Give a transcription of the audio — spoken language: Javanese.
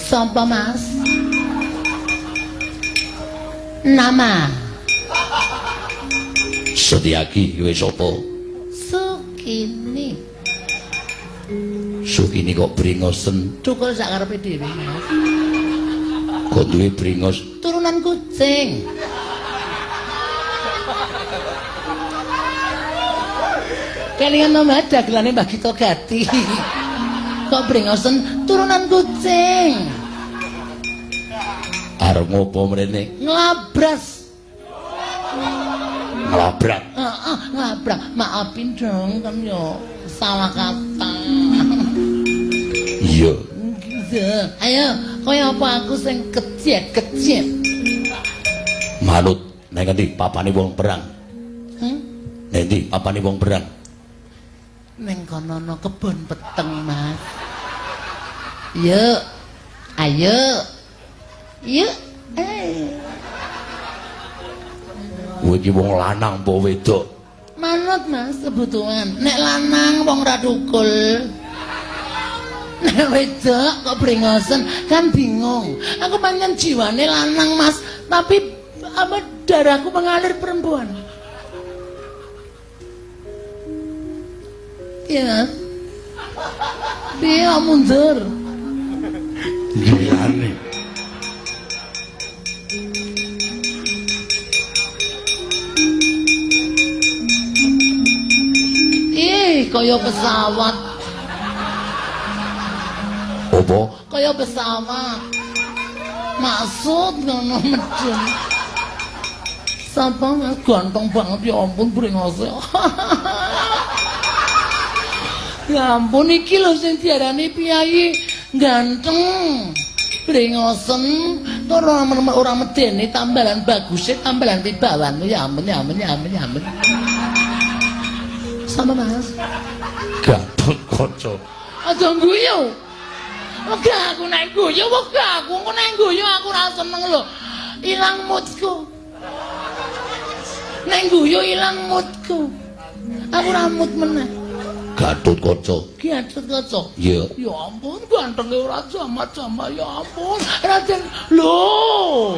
Sapa, Mas? Nama Setyaki kowe sapa? Sukini. Sukini kok bringosen? Cukul sak karepe dhewe, Mas. Kok duwe bringos? Turunan kucing. Kelingan to, Mas, dagelane Mbah Gito Gati. Kok bringosen turunan kucing. Arep ngopo mrene? Nglabras. Nglabrak. Heeh, nglabrak. Maafin dong kan yo salah kata. Iya. Ayo, kaya apa aku sing kecet-kecet. Manut nang ngendi papane wong perang? Hmm? Nang endi papane wong perang? Neng kono ana kebon peteng, Mas. Yuk. Ayo. Yuk. Kowe iki wong lanang apa wedok? Manut, Mas, kebutuhan. Nek lanang wong ra tukul. Nek wedok kok brengosen kan bingung. Aku pancen jiwane lanang, Mas, tapi apa darahku mengalir perempuan. Iya, Mas. Piye mundur? Gilane. Ih, kaya pesawat. Apa? Kaya pesawat. Maksud ngono medun. Sapa Mas ganteng banget ya ampun brengose. Ya ampun iki lho sing diarani piyayi ganteng. Brengosen tur ora medeni tambalan baguse tambalan pibawan. Ya ampun ya ampun ya ampun ya ampun. Sama Mas. Gatot Kaca. Aja guyu. Wegah aku nek guyu, wegah aku engko nek guyu aku ora seneng lho. Ilang moodku. Nek guyu ilang moodku. Aku ora mood meneh. Gatot Kaca. Gatot Kaca. Iya. Ya ampun, gantenge ora jamat-jamat ya ampun. Raden lho.